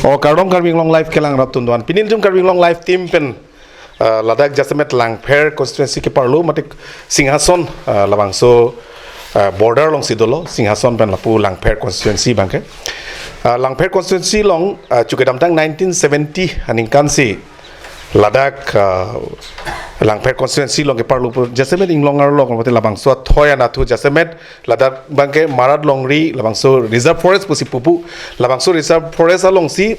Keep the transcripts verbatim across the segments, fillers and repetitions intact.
O kardom Karbi Anglong Live kelang rap tun do-an. Pini nelitum Karbi Anglong Live team pen, ah, ladak jasemet Langpher constituency keparlo mate Singhason, ah, labangso, ah, border alongsi dolo, Singhason pen lapu Langpher constituency abangke. Ah, Langpher constituency along, ah, chu kedamtang nineteen seventy aningkan si ladak, ah, Langpher constituency along keparlo pu jasemet inglong arlo mate labangso athoi anatthu jasemet ladak abangke Marat Longri labangso reserve forest pusi pupu, labangso reserve forest alongsi,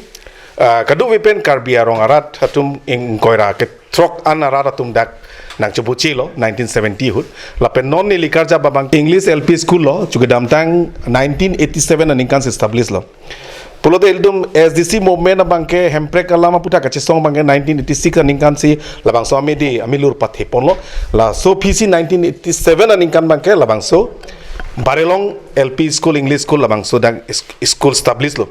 ah, kadokave pen Karbi arong arat atum ingkoi ra kethrok an arat atum dak nangchebuchelo nineteen seventy ahut. Lapen non neli karjap abang English L P school lo, chu kedamtang nineteen eighty seven aningkan si establish lo. Pulote ilitum S D C movement abangke Hemprek alam aputhak kachesong abangke nineteen eighty six aningkan si labangso amidi amilur pathe ponlo. Laso aphi si nineteen eighty seven aningkan abangke labangso Barelong L P school, English school labangso dak is-, school establish lo.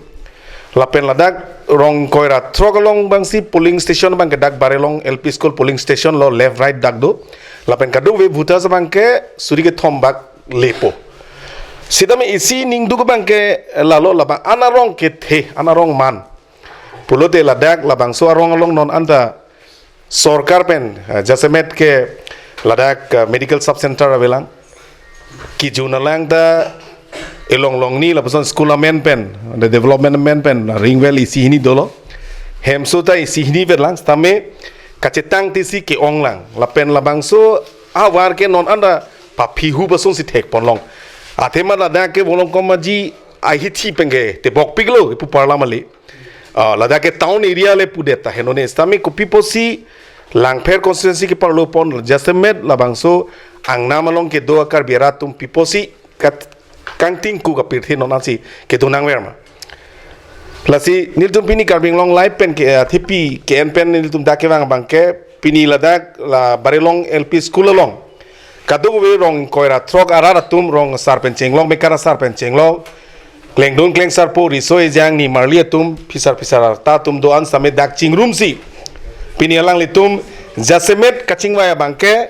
Lapen ladak rong ingkoi ra throk along abangsi polling station abangke dak Barelong L P school polling station lo, left right dak do. Lapen kadokave voters abangke suri kethom bak lepo. Sitame isi ningduk abangke lalo, labang an arong kethe, an arong man. Pulote ladak labangso arong along non anta sorkar pen, eh, jasemet ke ladak, eh, medical sub center avelang. Kejun alang ta elong longni lapuson school amen pen, the development amen pen, ring well isi hini dolo. Hemso ta isi hini vetlang, sitame kachetang tisi ke-ong lang. Lapen labangso avar ke non anta paphihu pasung si thek ponlong. Athema ladak ke Volongkom Aji ahithi pen ke tebokpiklo ipu parla mali. Ah, ladak ke town area le pudet ta henone, sitame kopi pusi Langpher constituency keparlo pon jasemet labangso angnam along kedo a-Karbi arat atum pi pusi kat kangtingku kapirthe non ansi kedo nangver ma. Lasi nelitum pini Karbi Anglong Live pen ke, eh, T V P ke-en pen nelitum dak kevang abangke pini ladak la Barelong L P school along kadokave rong ingkoi ra throk arat atum, rong asar pen chenglok, mekar asar pen chenglok, klengdun klengsarpo, riso ejang nimarli atum, phisar phisar arta atum do-an sitame dak chingrumsi pini alanglitum jasemet kachingvai abangke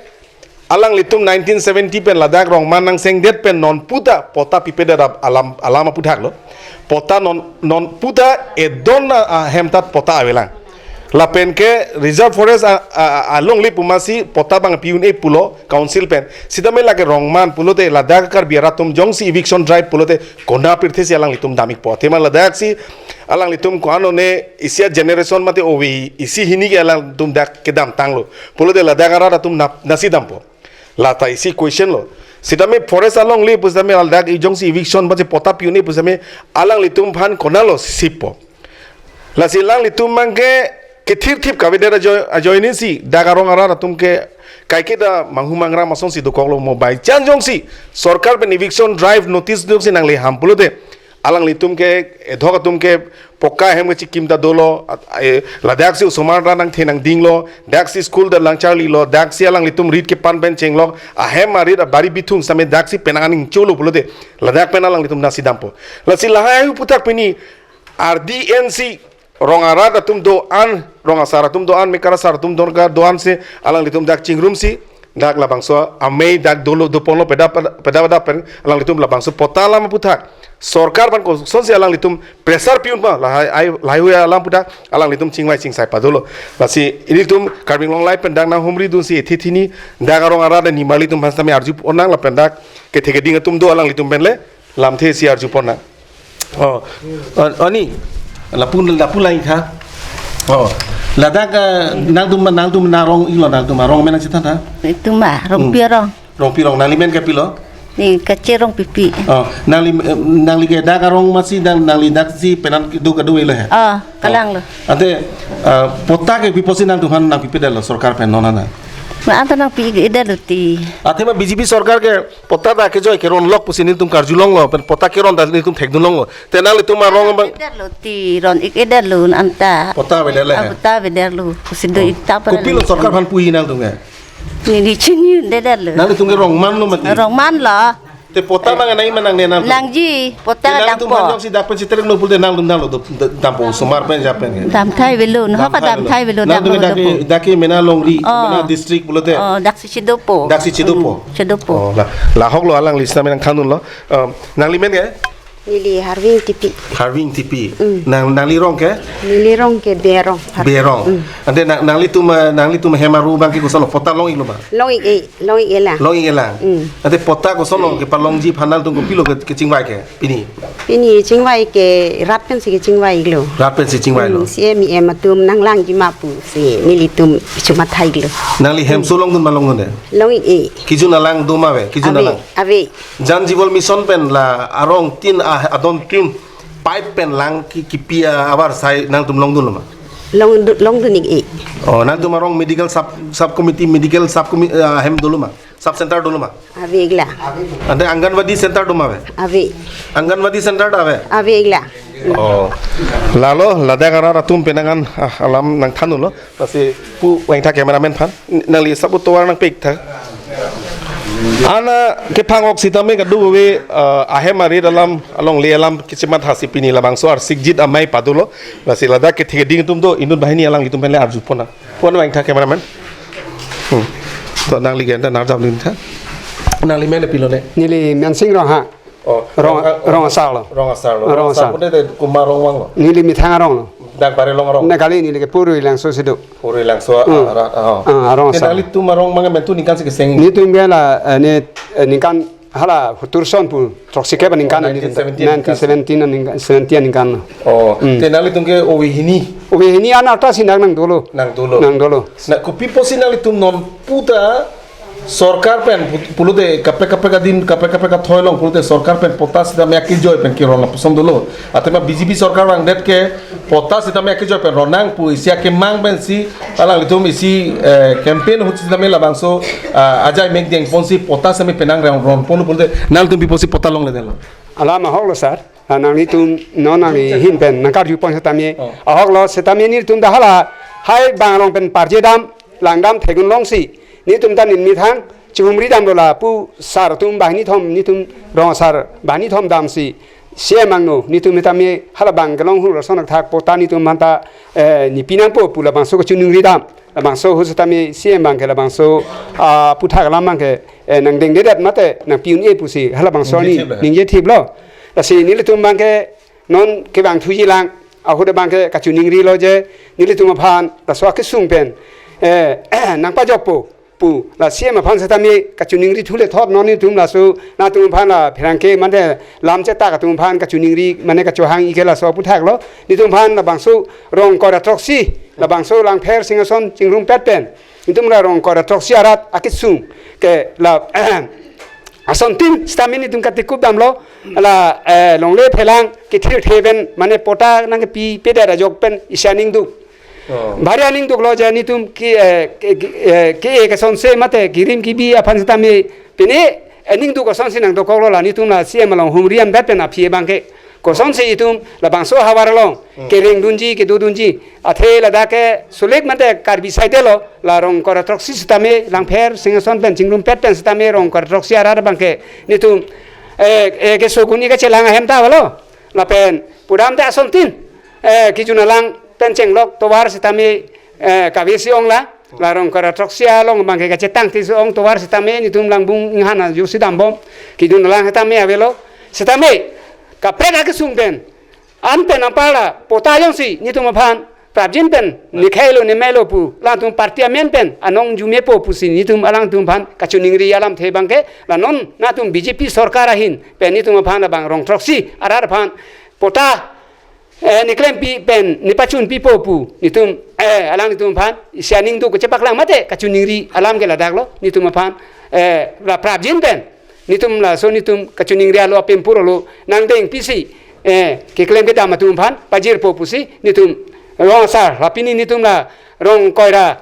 alanglitum nineteen seventy pen ladak rong man nangsengdet pen non puta pota pipedet ap-, alam, alam aputhak lo. Pota non, non puta edon a, ahem tat pota avelang. Lapen ke reserve forest a, a, a, alongle pu masi pota abang pi un-e pulo council pen. Sitame lake rong man pulote ladak Karbi arat atum jongsi eviction drive pulote konat pirthe si alanglitum dam-ikpo. Athema ladak si alanglitum ko-an one isi a-generation mate ove isi hini ke alangtum dak kedamtanglo. Pulote ladak arat atum nap-, nasi dampo. Lata isi question lo. Sitame forest alongle pusitame ladak ejongsi eviction baje pota pi un-e pusitame alanglitum aphan konatlo sippo. Lasi alanglitum abangke kethirthip kavedet ajoine, ajoine si dak arong arat atum ke kaiketa manghu mangra masong si dokoklo mo, by chance jongsi sorkar pen eviction drive notice jongsi nangle ham pulote alanglitum ke, edhok atum ke poka hem kechikim ta dolo, at-, eh, ladak si osomar ta nangthe nangdinglo, dak si school ta langcharlilo, dak si alanglitum rit kepan pen chenglok, ahem arit abari bithung sitame dak si penang aning cholo pulote, ladak pen alanglitum nasi dampo. Lasi lahai aputhak pini, R D N C, rong arat atum do-an, rong asar atum do-an, mekar asar atum do-an, do-an si, alanglitum dak chingrumsi, dak labangso amei dak dolo doponlo peda peda peda pen alanglitum labangso pota alam aputhak sorkar aphan kosonsi alanglitum pressure pi-un ma lahai ai lahai alam aputhak alanglitum chingvai chingsai padolo. Lasi ilitum Karbi Anglong Live pen dak nanghumri dunsi ethe thini dak arong arat nimarli atum aphan sitame arju ponnang lapen dak kethe keding atum do alanglitum pen le lamthe si arju ponnang. Oh, oh, oh, ni. Lapu, lapu lain tha. Oh, ladak, eh, nangtum, nangtum arong ilo, nangtum arong amen nangchethan tha? Itum ma, Rongpi arong. Rongpi arong, nanglimen kopilo? Ni Kache Rongpipi. Oh, nangli, eh, nangli ke dak arong masi, nang, nangli dak si penang kedo kedo ilo he? Oh, kalang lo. Ante, eh, pota ke pi pusi nangtum aphan nangpipedetlo sorkar pen non ana? Ma anta nangpi-edetlo ti. Athema B J P sorkar ke pota ta kejoi keronlok pusi nelitum karjulonglo, pen pota keron ta nelitum thekdunlonglo. Te nanglitum arong abang. Edetlo ti, ron-ik-edetlo anta. Pota avedetlo he? Ah, pota avedetlo. Pusi do-ik ta para. Kopilo sorkar aphan puji nangtum ke? Ni ni chini dedetlo. Nanglitum ke rong manlo mati? Rong manlo. Te pota abang nangji ma nangne nang? Nangji, pota. Te nangtum dampo. Nangtum jongsi dak pen chiterek lo pulote nangtum damlo do, dampo osomar pen ja pen ke? Damthai avelo, no ha damthai avelo. Damthai avelo, nangtum damlo dak dopo. Dak ke mena longri, oh, mena district pulote? Oh, dak si chedopo. Dak si chedopo? Hmm, chedopo. Oh, la, lahok lo alangli sitame nangthandunlo. Um, nanglimen ke? Neli Harving Tipi. Harving Tipi. Mm. Nang, nangli rong ke? Neli rong ke Berong. Berong. Mm. Ante nang, nanglitum, eh, nanglitum hem aru abang ke koson lo, pota long-iklo ma? Long-ik, eh, long-ik-elang. Long-ik-elang. Mm. Ante pota koson lo kepalongji aphan nangtum kopilo ke, kechingvai ke pini? Pini chingvai ke rat pensi kechingvai-iklo. Rat pensi chingvailo. Mm, C E M, E M atum nanglangji ma pusi nelitum chomatha-iklo. Nangli hemso longdun ma longdun-e? Long-ik, eh. Kejun alang do ma ave? Kejun alang? Ave, ave. Jal Jeevan Mission pen la arong tin, ah, adon tin pipe pen lang ki, kipi ahavar asai nangtum longdunlo ma? Long, longdun-ik, eh. Oh, nangtum arong medical sub, sub committee, medical sub committee, ah, hem dolo ma? Sub center dolo ma? Ave-iklo. Ante Anganwadi center do ma ave? Ave. Anganwadi center ta ave? Ave-iklo. Oh. Lalo, ladak arat atum penang an, ah, alam nangthanlo. Lasi pu vangtha cameraman aphan. Nangli sabut tovar nangpik tha. Ana kephang-ok sitame kadokave, eh, ahem arit alam, alongle alam kechematha si pini labangso arsikjit amei padolo. Lasi ladak kethe keding atum do, inut banghini alanglitum pen le arjupon nang. Pon vangtha cameraman. Hmm. To nangli genta narjap lintha. Nangli men pilo ne? Neli Mensing Ronghang. Oh, Rong, Rong, Rong asar lo. Rong asar lo. Rong Rong asar asar. Pute te komat arong vanglo? Neli Methang arong lo. Dak Barelong arong? Na kali neli ke Purui Langso si do. Purui Langso, hmm, ah, ah, ah. Ah, Rong asar. Nanglitum arong abang ke mentu ningkan si keseng? Netum ke la, eh, ne, eh, ningkan hala hutur son pu throksi kep aningkan. Oh, nelitum. Nineteen seventy. Nineteen seventy aningkan, seventy aningkan. Oh, hmm. Te nanglitum ke ove hini? Ove hini an arta si nang nangdolo. Nangdolo. Nangdolo. Na kopi apotsi nanglitum non puta sorkar pen put-, pulote kaprek kaprek adin, kaprek kaprek athoi along pulote sorkar pen pota sitame akejoi pen keron lapuson dolo. Athema B J P sorkar vangdet ke pota sitame akejoi pen ron nang pu isi akemang pensi alanglitum isi, eh, campaign ahut sitame labangso, ah, ajai mek dengponsi pota sitame penang rong ronpon pulote nangtum pi apotsi pota longledetlo? Alam ahok lo sir. Ah, nanglitum non nangli ahin pen nangkarjupon sitame. Oh. Ahok lo sitame netum ta hala hai bang arong pen parje dam, langdam thegun longsi netum ta neli methang chehumri damlo lapu sar atum banghini thom, netum rong asar banghini thom damsi C E M angno netum sitame hala bang kelong hur ason athak pota netum aphan ta, eh, nepi nangpo pu labangso kachiningri dam. Labangso ahut sitame C E M abang ke labangso, ah, aphuthak alam abang ke, eh, nangdengdedet mate nangpi un-e pusi halabangso ningje ni thip lo. Ningje thiplo. Lasi nelitum abang ke non kevang thuji lang ahut abang ke kachiningrilo je nelitum aphan laso akesung pen, eh, nangpajokpo pu la C E M aphan sitame kachiningri thule thot non netum laso nangtum aphan la pherangke mane lam chetak atum aphan kachiningri mane kachohang-ik ke laso aphuthak lo. Netum aphan labangso rong ingkoi ra throksi labangso Langpher Singhason chingrumpet pen netum la rong ingkoi ra throksi arat akesung ke la asontin sitame netum katikup damlo la, eh, longle phelang kethirthe pen mane pota nangkepipedet ajok pen isi aning duk. Oh. Bhari aning duklo je netum ke, eh, ke, ke, eh, ke, eh, kesonse mate kirim kibi aphan sitame pine, eh, aning duk asonsi nangdokoklo la netum la C E M along humri amdet pen aphi abang ke. Kosonsi itum labangso ahavar along, hmm, kereng dunji, kedo dunji. Athe ladak ke sulik mate Karbi side lo, la rong ingkoi ra throksi sitame Langpher Singhason pen chingrumpet pen sitame rong ingkoi ra throksi arat abang ke netum, eh, eh, keso kun-ik kachelang ahem ta avelo. Lapen pudam te asontin, eh, kejun alang pen chenglok tovar sitame, eh, kavesi ong la, la rong ingkoi ra throksi along abang ke kachetang tisi ong tovar sitame netum langbung inghan ajutsi dambom. Kejun alang sitame avelo. Sitame kaprek akesung pen an pen anpar la pota jongsi netum aphan prapjin pen nekhai lo nemai lo pu latum party amen pen anong jumepo pusi netum alangtum aphan kachiningri alamthe abang ke la non nangtum B J P sorkar ahin pen netum aphan labang rong throksi arat aphan pota, eh, neklempi pen nepachunpipo pu netum, eh, alanglitum aphan isi aning duk kachepaklang mate kachiningri alam ke ladak lo netum aphan, eh, la prapjin pen netum laso netum kachiningri alo apempur alo nangdengpisi, eh, keklem kedam atum aphan pajirpo pusi netum rong asar la pini netum la rong ingkoi ra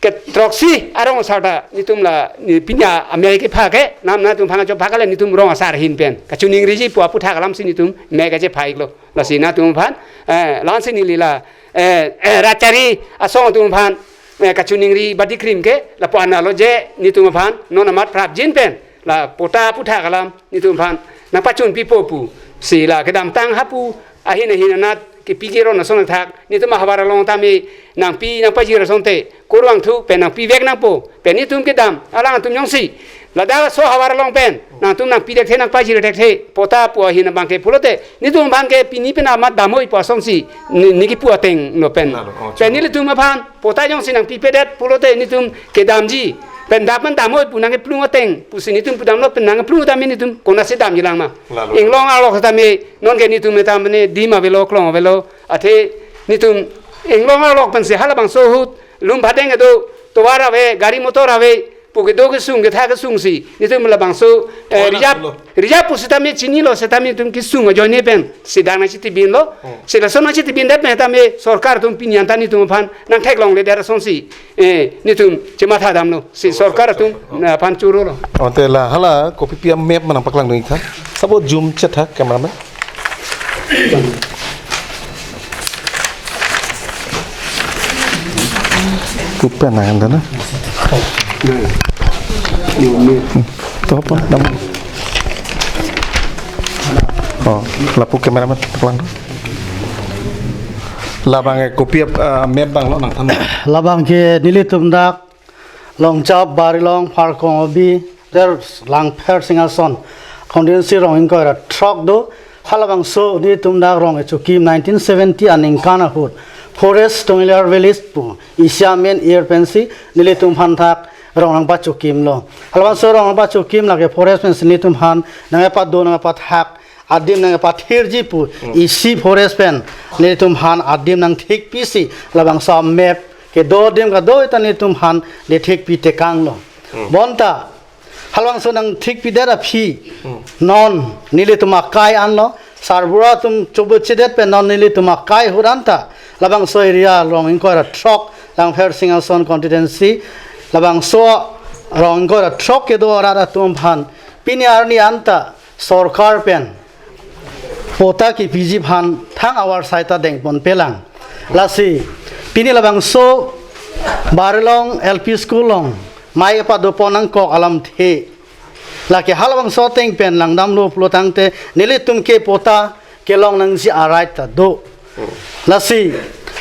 kethroksi arong asar ta netum la ne pini amei kepha ke nam nangtum aphan ajo pha kale netum rong asar ahin pen kachiningriji pu aphuthak alamsi netum mei kachepha-iklo. Lasi nangtum aphan, eh, la-ansi neli la, eh, eh, rat chari asong atum aphan, eh, kachiningri badi krim ke lapu-an lo je netum aphan non amat prapjin pen la pota aphuthak alam netum aphan nangpachunpipo pusi la kedamtang hapu ahin ahin anat kepi keron ason athak netum ahavar along tame nangpi nangpajir asonte kurvangthu pen nangpivek nangpo pen netum kedam alangtum jongsi Ladak aso havar along pen nangtum nangpi thekthe, nangpajir thekthe, patta pu ahin abang ke pulote, netum abang ke pini pen amat damnoi pu asonsi ne, ne kipu ateng lo pen. Lalo, oh, pen choro. Nelitum aphan patta jongsi nangpipedet pulote netum kedamji. Pen dak pen damnoi pu nangkeplung ateng pusi netum pudamlo, pen nangkeplung tame netum konatsi damjilang ma? Lalo. Inglong arlok tame nonke netum tame dim avelo, klong avelo. Athe netum inglong arlok pensi halabangso ahut lum phadeng kedo, tovar ave, gari motor ave, pu kedo kesung, ketha kesungsi netum labangso, eh, Ora reserve, pulo. Reserve pusitame chinilo, setame netum kesung ajoine pensi dak nangchitibinlo. Hmm. Si lason nangchitibindet pen tame sorkar atum pini anta netum aphan nangtheklongledet asonsi, eh, netum chematha damlo. Si sorkar atum, sorkar, oh, aphan chorolo. Ante la hala kopi pi a-map ma nangpaklangdun-ik tha. Sabo zoom chetha cameraman. Kupen na anda na. To apa? Nam. Oh, lapu cameraman, pelang. Labang ke kopi, eh, map abang lo nangthan. Labang ke nelitum dak Longchap, Barilong, Pharkong Obi, der Langpher Singhason constituency rong ingkoi ra throk do. Halabangso netum dak rong kechokim nineteen seventy aningkan ahut Forest Tongiliar Village pu isi amen ir pensi nelitum aphan thak rong nangpachokimlo. Halabangso rong nangpachokim lake forest pensi netum aphan nangpado nangpathak adim nangpathirji pu, hmm, isi forest pen netum aphan adim nangthikpisi labangso a-map kedo adim kado-eta netum aphan nangthikpi tekanglo. Hmm. Bonta halabangso nangthikpidet aphi, hmm, non nelitum akai anlo, sarbura atum chobochedet pen non nelitum akai ahut anta labangso area rong ingkoi ra throk, Langpher Singhason constituency, labangso rong ingkoi ra throk kedo arat atum aphan pini arni anta sorkar pen patta kepiji aphan thang avar saita dengponpelang. Lasi pini labangso Barilong L P school along mei kepadopon nangkok alamthe, lake halabangso ateng pen langdamlo pulo tangte nelitum ke patta kelong nangji a-right ta do. Lasi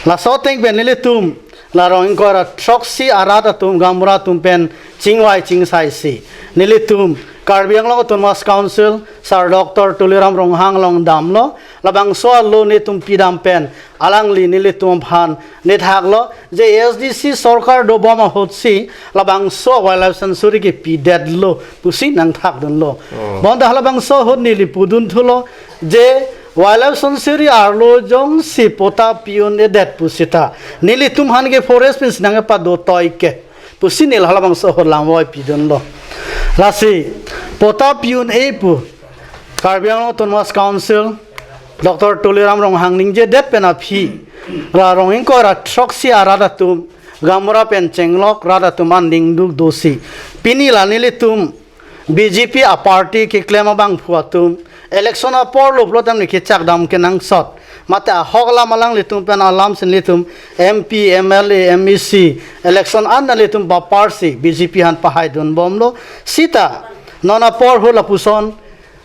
laso ateng pen nelitum la rong ingkoi ra throksi arat atum, gaonbura atum pen chingvai chingsaisi nelitum Karbi Anglong Autonomous Council Sir Doctor Tuliram Ronghang along damlo. Labangso alo netum pidam pen alangli nelitum aphan nethaklo je A S D C sorkar dobom ahutsi labangso Wildlife Sanctuary kepidetlo pusi nangthakdunlo. Oh. Bonta halabangso ahut neli pudunthulo je Wildlife Sanctuary arlo jongsi patta pi-un-edet pusita nelitum aphan ke forest pensi nangkepadotoi ke pusi neli halabangso ahut lamvoi pidunlo. Lasi patta pi-un-e pu Karbi Anglong Autonomous Council Doctor Tuliram Ronghang ningjedet pen aphi la rong ingkoi ra throksi arat atum, gaonbura pen chenglok rat atum an ningduk dosi pini la nelitum B J P a-party keklem abangphu atum election apor lo pulote neli kechak dam kenangsot. Mate ahok alam alanglitum pen alamsi nelitum M P, M L A, M A C election an nelitum baparsi B J P aphan pahaidunbomlo. Sita non apor ahut lapuson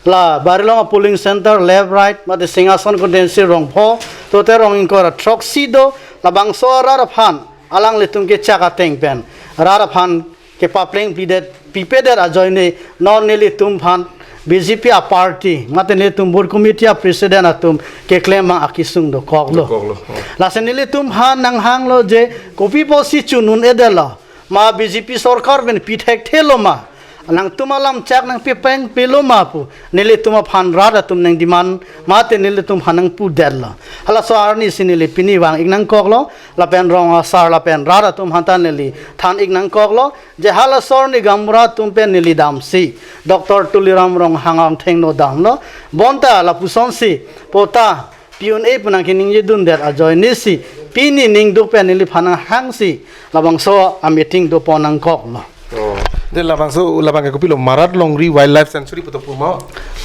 la Barilong a-polling center left right mate Singhason constituency rong pho, tote rong ingkoi ra throksi do, labangso arat aphan alanglitum kechak ateng pen rat aphan kepapleng pidet, pipedet ajoine non nelitum aphan B J P a-party mate nelitum booth committee a-president atum keklem abang akesung dokoklo. Dokoklo, oh. Lasi nelitum aphan nanghanglo je kopi pusi chun-un-edetlo ma, B J P sorkar pen pi thekthelo ma, nangtum alam chak nangpipeng pilo ma pu nelitum aphan rat atum nang-demand mate nelitum aphan nangpudetlo. Halaso arnisi neli pini vang-ik nangkoklo, lapen rong asar lapen rat atum aphan ta neli than-ik nangkoklo je halaso arni gaonbura atum pen neli damsi Doctor Tuliram Ronghang angthengno damlo. Bonta lapusonsi patta pi-un-e pu nangkeningjedundet ajoinesi pini ningduk pen neliphan nanghangsi labangso a-meeting dopon nangkoklo. Oh. De labangso, labang ke kopilo, Marat Longri Wildlife Sanctuary pu to pu ma?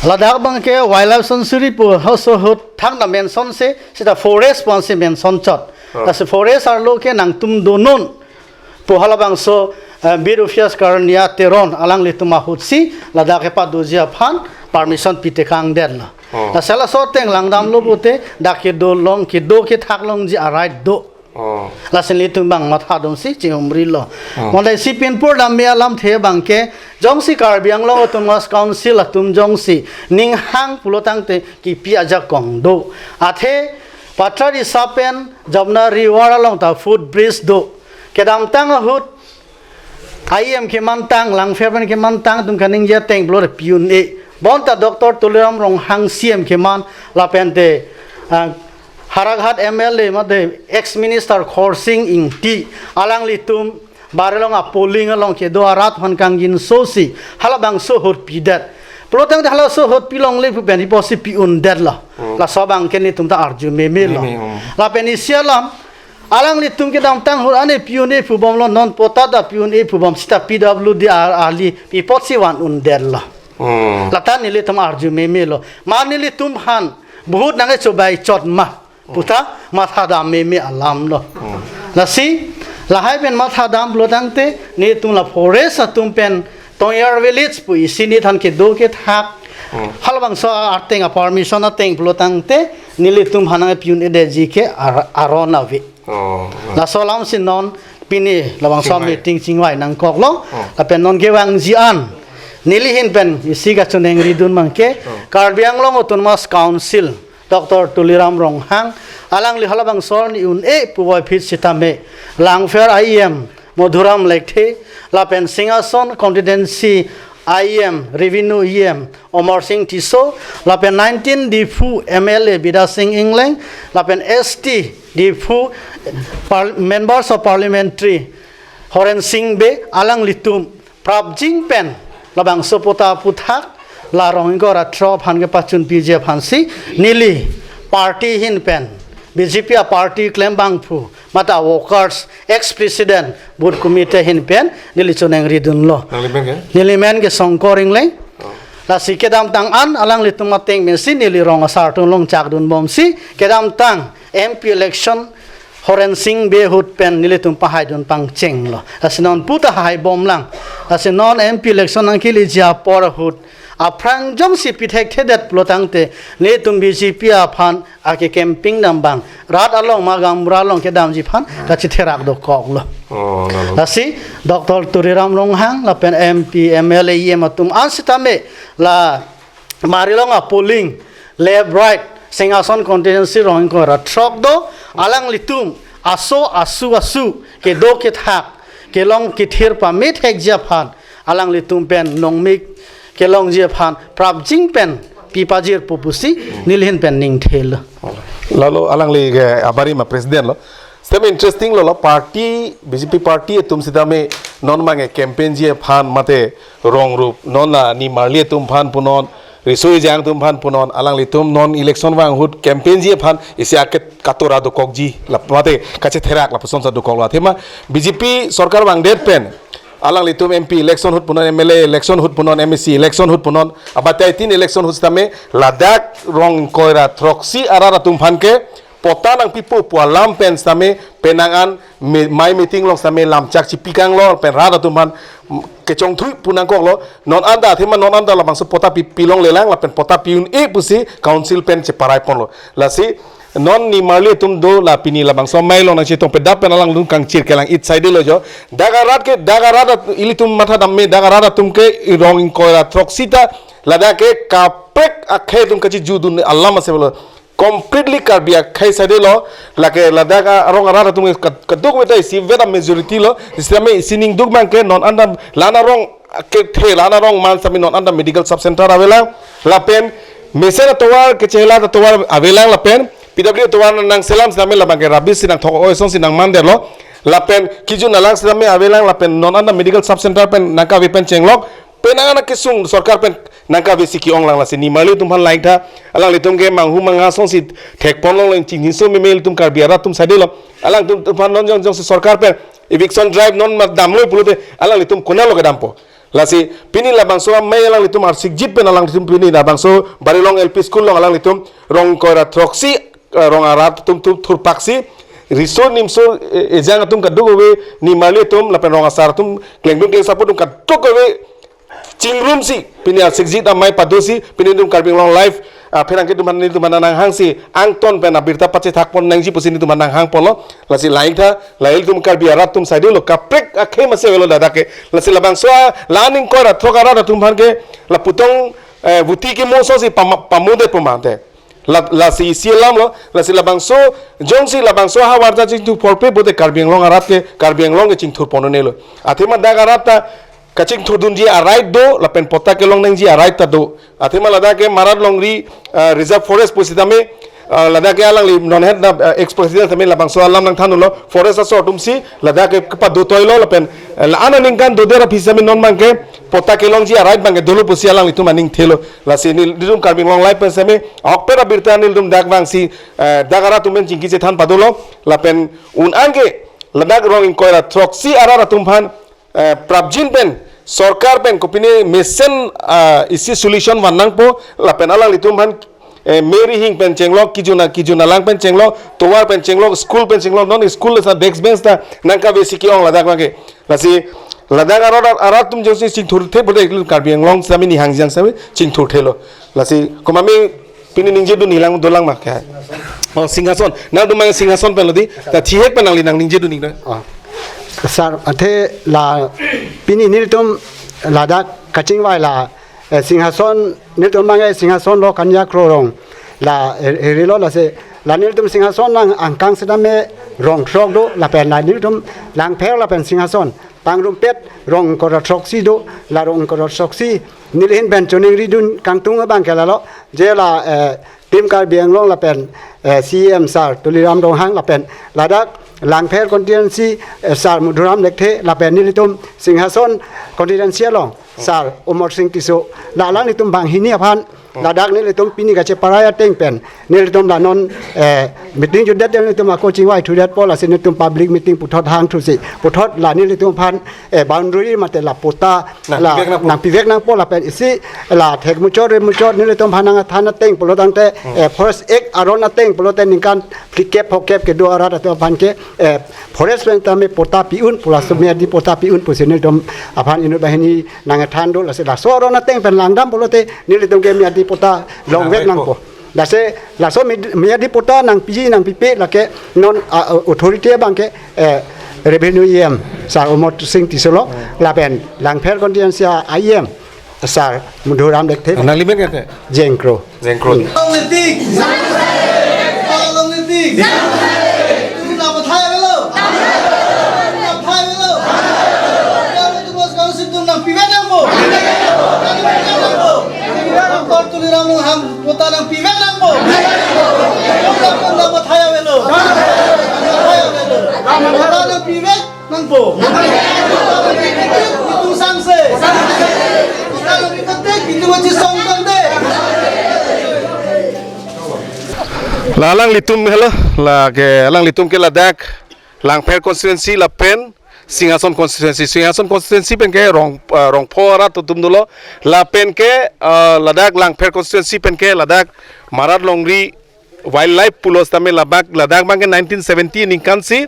Ladak abang ke Wildlife Sanctuary pu halaso ahut thangta mention se, seta forest pu ansi mention chot. Oh. Lasi forest arlo ke nangtum donon pu halabangso, eh, Bid Officer Karania Teron alanglitum ahutsi ladak kepadoji aphan permission pitekangdetlo. Oh. Lasi laso ateng langdamlo pute dak kedo long, kedo kethak longji a-right do. Oh. Lasi nelitum abang mathadamsi chihumrilo. Oh. Bonta isi pinpur dam me alamthe abangke, jongsi Karbi Anglong Autonomous Council atum jongsi ning hang pulo tangte kipi ajakong do. Athe Patharisa pen Jamuna River along ta footbridge do. Kedamtang ahut I M kemantang, Langpher pen kemantang atum kaningje ateng pulote pi un-e. Bonta Doctor Tuliram Ronghang C M keman lapente, ah, Howraghat M L A mate ex minister Khorsing Ingti, alanglitum Barilong a polling along kedo arat aphan kangjinsosi halabangso ahut pidet. Pulo tangte halaso ahut pilongle pu pen iposi pi undetlo. Hmm. Laso abangke nelitum ta arju memelo. Meme, hmm. Lapen isi alam, alanglitum kedamtang ahut ane pi un-e pubomlo, non patta ta pi un-e pubom seta P W D ar ali pi apotsi van undetlo. Hmm. Lata nelitum arju memelo. Ma nelitum aphan bahut nangkechobai chot ma puta mathadam meme alamlo. Hmm. Lasi lahai pen mathadam pulo tangte nelitum la forest atum pen Tongyar village pu isi nelitum kedo kethak. Hmm. Halabangso ateng a permission ateng pulo tangte nelitum aphan nangpi un-edetji ke ar-, aron ave. Oh, oh. Laso alamsi non pini labangso Chingvai. Meeting chingvai nangkoklo. Oh. Lapen non kevangji an neli ahin pen isi kachoningridun abangke, oh, Karbi Anglong Autonomous Council Doctor Tuliram Ronghang, alangli halabangso arni un-e puvoiphit sitame, Langpher I M Madhuram Lekthe, lapen Singhason Constituency I M, Revenue E M Amarsing Tisso, lapen nineteen Diphu M L A Bidya Sing Engleng, lapen S T Diphu Par-, Members of Parliamentary Horensing Bey, alanglitum prapjin pen labangso patta aphuthak la rong ingkoi ra throk aphan kepachunpiji aphansi neli party ahin pen B J P a party klem abangphu mate workers, ex president, booth committee ahin pen neli choningridunlo. Nangli men ke? Neli men ke Songkor Engleng. Oh. Lasi kedamtang an alanglitum ateng pensi neli rong asar atum along chakdunbomsi kedamtang M P election Horensing Bey ahut pen nelitum pahaidun pangchenglo. Lasi non puta haibomlang. Lasi non M P election nangkeleji apor ahut aphrang jongsi pithekthedet pulo tangte nelitum B J P aphan ake campaign dam abang rat along ma gaonbura along kedamji aphan kachitherak dokoklo. Oh, lalo. Lasi Doctor Tuliram Ronghang lapen M P, M L A, E M atum an sitame la Barilong a polling left right Singhason constituency rong ingkoi ra throk do, alanglitum aso asu asu kedo kethak kelong kethir pamethekji aphan alanglitum pen nongmik kelongji aphan prapjin pen pipajirpo pusi neli ahin pen ningthelo. Lalo alangli ke abarim a president lo. Sitame interesting lo, lo party, B J P party atum sitame non abangke campaign ji aphan mate rong rup non la nimarli atum aphan punon, riso ejang atum aphan punon, alanglitum non election vang ahut campaign ji aphan isi ake katura dokokji la mate kachitherak lapuson sa dokoklo. Athema B J P sorkar vangdet pen alanglitum M P election ahut punon, M L A election ahut punon, M A C election ahut punon, abatai tin election ahut sitame ladak rong ingkoi ra throksi arat atum aphan ke patta nangpipo pu alam pen sitame penang an me-, mai meeting along sitame lamchak chipikanglo pen rat atum aphan kechongthui pu nangkoklo. Non anta athema non anta labangso patta pi, pilonglelang lapen patta pi un-e pusi council pen cheparai ponlo. Lasi non nimarli atum do la pini labangso amei along nangchetong pedap pen alanglitum kangchir kelang it side lo jo. Dak arat ke, dak arat at-, ilitum mathadam me, dak arat atum ke rong ingkoi ra throksi ta ladak ke kaprek akhei atum kachijudun alam ase pulo. Completely Karbi akhei side lo, lake ladak arong arat atum ke kad-, kadokave ta isi vet a majority lo, sitame isi ningduk abangke non anta la-an arong kethe, la-an arong man sitame non anta medical sub center avelang, lapen mesen atovar kechehelat atovar avelang lapen P W atovar nangselam sitame labangke rubbish si nangthok-oi asonsi nangmanderlo, lapen kejun alang sitame avelang lapen non anta medical sub center pen nangkave pen chenglok, penang an kesung sorkar pen nangkavesi ke-onglang. Lasi nimarli atum aphan langtha, alanglitum ke manghu mangha asonsi thekponlongle, chingniso meme ilitum Karbi arat atum side lo, alangtum aphan non jong jongsi sorkar pen eviction drive non ma damlo pulote alanglitum konatlo kedampo. Lasi pini labangso amei alanglitum arsikjit pen alanglitum pini labangso Barilong L P school along alanglitum rong ingkoi ra throksi, eh, rong arat atum atum thurpaksi, riso nimso, eh, ejang atum kadokave, nimarli atum lapen rong asar atum, klengdun klengsapo atum kadokave chingrumsi, pini asikjit amei padosi, pini netum Karbi Anglong Live, ah, pherangke atum aphan, netum aphan nanghangsi, angton pen abirta pachethak pon nangji pusi netum aphan nanghang ponlo. Lasi lain tha, la ilitum Karbi arat atum saidelo, kaprek akhei masi avelo ladak ke. Lasi labangso a, la aning koi ra throk arat atum aphan ke, la putong, eh, vuti kemo asonsi pama-, pamodet pamate. La, lasi isi alamlo, lasi labangso, jongsi labangso ahavar ta chingthur porpe pute Karbi Anglong arat ke, Karbi Anglong ke chingthur pon un-elo. Athema dak arat ta kachingthurdunji a-right do, lapen patta kelong nangji a-right ta do. Athema ladak ke Marat Longri, ah, Reserve Forest pusitame, ah, ladak ke alangli non het na, ah, ex-president tame labangso alam nangthanlo, forest asor atumsi, ladak ke kepado toilo lapen, eh, la-an aningkan dodet aphi sitame non abangke, patta kelongji a-right abangke dolo pusi alanglitum aning thelo. Lasi nelitum Karbi Anglong Live pen sitame, ahokpet abirta nelitum dak vangsi, eh, dak arat atum pen chingki chethan padolo, lapen un-an ke, ladak rong ingkoi ra throksi arat atum aphan, eh, prapjin pen, sorkar pen kopine mesen, ah, isi solution van nangpo, lapen alanglitum aphan, eh, meri hing pen chenglok, kijun a-, kijun alang pen chenglok, tovar pen chenglok, school pen chenglok, non school sa desk bench ta nangkavesi ke-ong ladak abangke. Lasi ladak arat, arat atum jongsi chingthurthe pute Karbi Anglong sitame nihang jang sitame chingthurthelo. Lasi komat me pini ningjedun ilang dolang ma ke. Oh, Singhason. Nangtum mang Singhason pen lo di. Ta thihek pen nangli nangningjedun ning do. Ah. Sir, athe la pini nelitum ladak kachingvai la, eh, Singhason, nelitum mang, eh, Singhason lo Kanya Kro rong. La, eh, eri lo lasi, la nelitum Singhason nang angkang sitame rong throk do, lapen la nelitum Langpher lapen Singhason pangrumpet rong ingkoi ra throksi do, la rong ingkoi ra throksi neli ahin pen choningridun kangtung abangke lalo, je la, eh, Team Karbi Anglong lapen, eh, C E M sir Tuliram Ronghang lapen ladak Langpher constituency, eh, sir Madhuram Lekthe lapen nelitum Singhason constituency along sir Omor Sing Tisso, la alanglitum banghini aphan ladak nelitum pini kacheparai ateng pen nelitum la non, eh, meeting jutdet nelitum ako chingvai thudetpo, lasi nelitum public meeting puthot hangthusi, puthot la nelitum aphan, eh, boundary mate la patta, la nangpivek nangpo. Nangpivek nangpo lapen isi la thek muchot re muchot nelitum aphan nangthan ateng pulo tangte, eh, Forest Act aron ateng pulote ningkan phlikep phokep kedo arat atum aphan ke, eh, forest pen tame patta pi-un pu, laso miyadi patta pi-un pusi nelitum aphan inut banghini nangthan do, lasi laso aron ateng pen langdam pulote nelitum ke miyadi patta longvek nangpo. Lasi laso mid-, miyadi patta nangpiji nangpipe lake non, ah, ah, authority abangke, eh, Revenue E M sir Omor Sing Tisso lo, lapen Langpher constituency E M sir Madhuram Lekthe. Nangli men kate? Jengkro. Jengkro. Hmm. Long letik. Long letik. Tum nangpathai avelo. Nangpathai avelo. Tum nangpivek nangpo. Nangpivek nangpo. Doctor Tuliram Ronghang patta nangpivek nangpo. Tum nangpathai avelo. Nangpathai avelo. Patta nangpivek nangpo. Itum sangse. Itum sangse. La alanglitum helo, lake alanglitum ke ladak Langpher constituency lapen Singhason constituency. Singhason constituency pen ke rong, eh, rongpho arat atum dolo. Lapen ke, eh, ladak Langpher constituency pen ke ladak Marat Longri Wildlife pulo sitame labak, ladak abangke nineteen seventy aningkansi,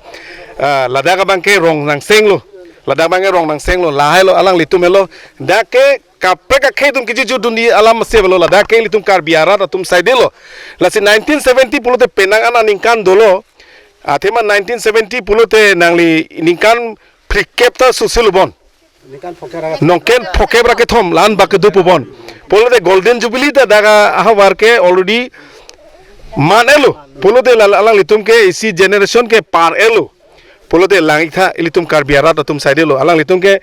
ah, ladak abangke rong nangsenglo. Ladak abangke rong nangsenglo. Lahai lo alanglitum helo. Dak ke kaprek akhei atum kejujur dunji alam masi avelo. Ladak ke ilitum Karbi arat atum saidelo. Lasi nineteen seventy pulote penang an aningkan dolo. Athema nineteen seventy pulote nangli ningkan phlikep ta susil bon. Ningkan phokep ra, ningkan phokep ra kethom la-an bak kedo pu bon. Pulote Golden Jubilee ta dak ahavar ke already man-etlo. Pulote la alanglitum ke isi generation ke par-etlo. Pulote lang-ik tha ilitum Karbi arat atum saidelo. Alanglitum ke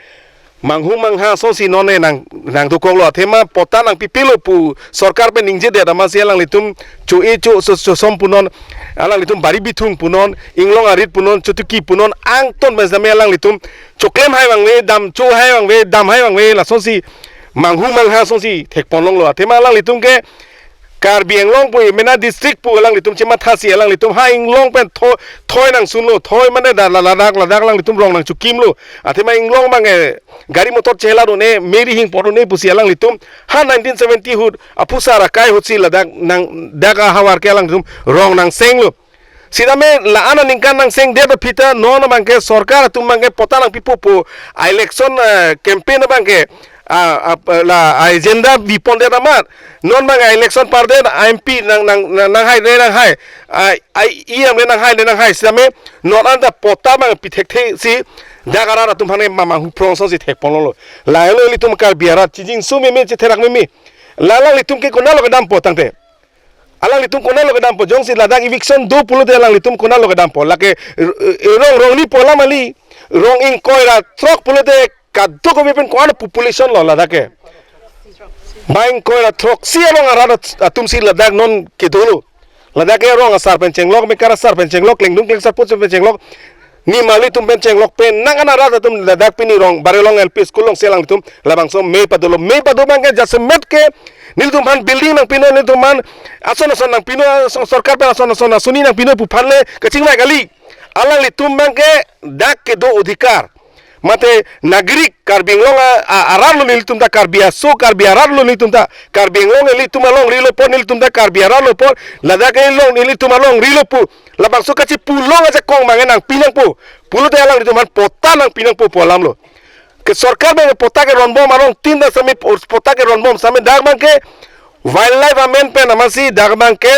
manghu mangha asonsi non ne nang, nangdokoklo, athema patta nangpipelo pu sorkar pen ningjedet amatsi alanglitum cho-e cho, so, chosom punon, alanglitum bari bithung punon, inglong arit punon, chotuki punon, angton pen sitame alanglitum choklem hai vangve, dam cho hai vangve, dam hai vangve, lasonsi manghu mangha asonsi thekponlonglo. Athema alanglitum ke Karbi Anglong pu, mena district pu alanglitum chemathasi alanglitum ha inglong pen tho-, thoi nangsunlo, thoi mane da la, ladak, ladak alanglitum rong nangchokimlo. Athema inglong abang, eh, gari motor chehela do-un-e, meri hing pon do-un-e pusi alanglitum ha nineteen seventy ahut, aphu sar akai ahutsi ladak nang, dak ahavar ke alanglitum rong nangsenglo. Sitame la-an aningkan nangsengdet aphi ta non abangke sorkar atum abangke patta nangpipo pu election, eh, campaign abangke, a, a, la agenda bipon det amat. Non abang election pardet, M P nang, nang, nang, nanghai, ne nanghai. A, a, E M le nanghai, ne nanghai. Sitame non anta patta abang pi thekthe si dak arat atum aphan mama hu prong asonsi thekponlonglo. Lahelo ilitum Karbi arat chijing su meme, chetherak meme. La alanglitum ke konatlo kedampo tangte? Alanglitum konatlo kedampo? Jongsi ladak eviction do pulote alanglitum konatlo kedampo? Lake, eh, eh, rong, rong ni pola mali, rong ingkoi ra throk pulote kadokave pen ko-an population lo ladak ke? Bang ingkoi ra throksi arong arat at-, atum si ladak non kedolo. Ladak ke rong asar pen chenglok, mekar asar pen chenglok, klengdun klengsar put pen chenglok. Nimali atum pen chenglok pen nang an arat atum ladak pini rong Barelong L P School along si alanglitum labangso me padolo. Me pado abang ke jasemet ke nelitum aphan building nangpinon, nelitum aphan ason ason nangpinon, ason, sorkar pen ason ason asoni nangpinon pu aphan le kachingvai kali. Alanglitum abang ke dak kedo odhikar, mate nagarik Karbi Anglong a, a, arat lo nelitum ta, Karbi aso, Karbi arat lo nelitum ta, Karbi Anglong ilitum alongri lo apot, nelitum ta Karbi arat lo apot, ladak ke long nelitum alongri lo pu labangso kachipu long ajakong abang ke nangpi nangpo. Pulote alanglitum aphan patta nangpi nangpo pu alam lo. Ke sorkar abang ke patta keronbom, arong tin ta sitame patta keronbom sitame dak abang ke Wildlife Amendment pen amatsi dak abang ke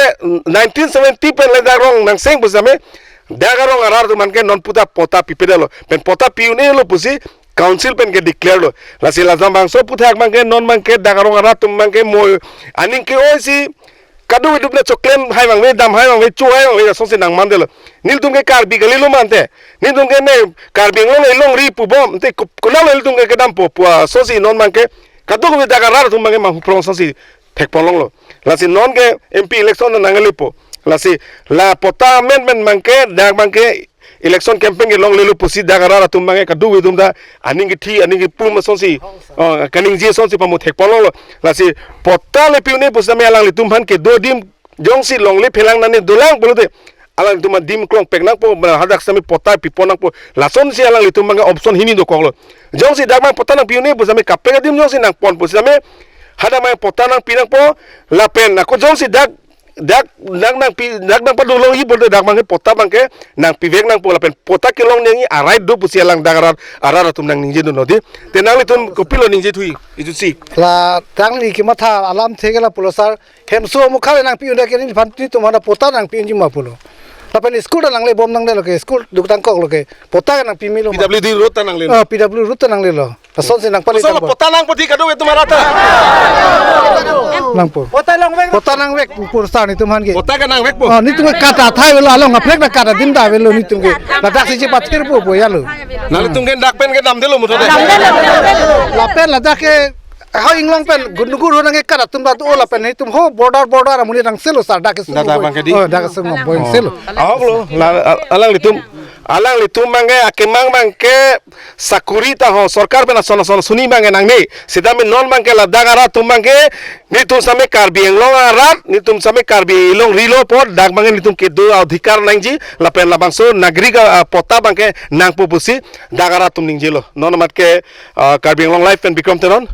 nineteen seventy pen le dak rong nangseng pu sitame dak arong arat atum aphan ke non puta patta pipedetlo. Pen patta pi-un-elo pusi council pen ke declare lo. Lasi labangso aphuthak abang ke non abang ke dak arong arat atum abang ke mo aning ke-oi si kadokave atum le choklem hai abang ve, dam hai abang ve, cho hai abang ve, asonsi nangmandetlo. Nelitum ke Karbi kalilo mante. Nelitum ke ne Karbi Anglong elongri pubom te ko-, konatlo ilitum ke kedampo pu asonsi non abang ke kadokave dak arat atum abang ke mama hu prong asonsi thekponlonglo. Lasi non ke M P election nangle po. Lasi la patta amendment abang ke dak abang ke election campaign kelonglelo pusi dak arat atum abang ke kadokave atum ta aning kethi, aning kepum asonsi, oh, kaningje asonsi pamo thekponlonglo. Lasi patta le pi-un-e pu sitame alanglitum aphan kedo adim jongsi longle phelang nane dolang pulote alanglitum adim klongpek nangpo, hadak sitame patta pipon nangpo. Lasonsi alanglitum abang ke option hini dokoklo. Jongsi dak abang patta nangpi-un-e pu sitame, kaprek adim jongsi nangpon pu sitame, hadak abang patta nangpi nangpo. Lapen ako jongsi dak, dak, dak nangpi, dak nangpadolongji pulote dak abang ke patta abang ke nangpivek nangpo, lapen patta kelong nangji a-right do pusi alang dak arat, arat atum nangningjedunlo dei. Te nanglitum kopilo ningje thuji, ijutsi? La tangli kematha alamthe ke lapulo sir, hemso amokha le nangpi-un-e ke neliphan, netum aphan patta nangpi-unji ma pulo. Lapen school ta nanglebom nangdetlo ke, school dukdangkoklo ke, patta ke nangpi melo ma. P W D road ta nanglelo. Oh, P W road ta nanglelo. Lasonsi nangpali. Kosonlo tangpo. Patta nangpo dei kadokave atum arat ta? Nangpo. Patta nangvek. Patta nangvek pu sir netum aphan ke. Patta ke nangvekpo? Oh, netum ke kat athai avelo, along kaprek ta kat adim ta avelo netum ke. Ladak si chepathirpo pu ya lo. Nanglitum ke dak pen kedamdetlo mutho dei. Lapen ladak ke ha inglong pen gundugur ho nang ke kat atum ta do lapen netum ho border border amonit nangselo sir, dak ke. Dak, dak abang ke dei. Oh, dak ke sung boy selo. Ahok lo, la, al-, alanglitum, alanglitum abang ke akemang abang ke sakuri ta ho, sorkar pen ason ason asoni abang ke nangne. Sitame non abang ke ladak arat atum abang ke, netum sitame Karbi Anglong arat, netum sitame Karbi elongrilo apot dak abang ke netum kedo adhikar nangji, lapen labangso nagarik a, a, patta abang ke nangpo pusi dak arat atum ningjelo. Non amat ke, ah, Karbi Anglong Live pen Bikram Teron.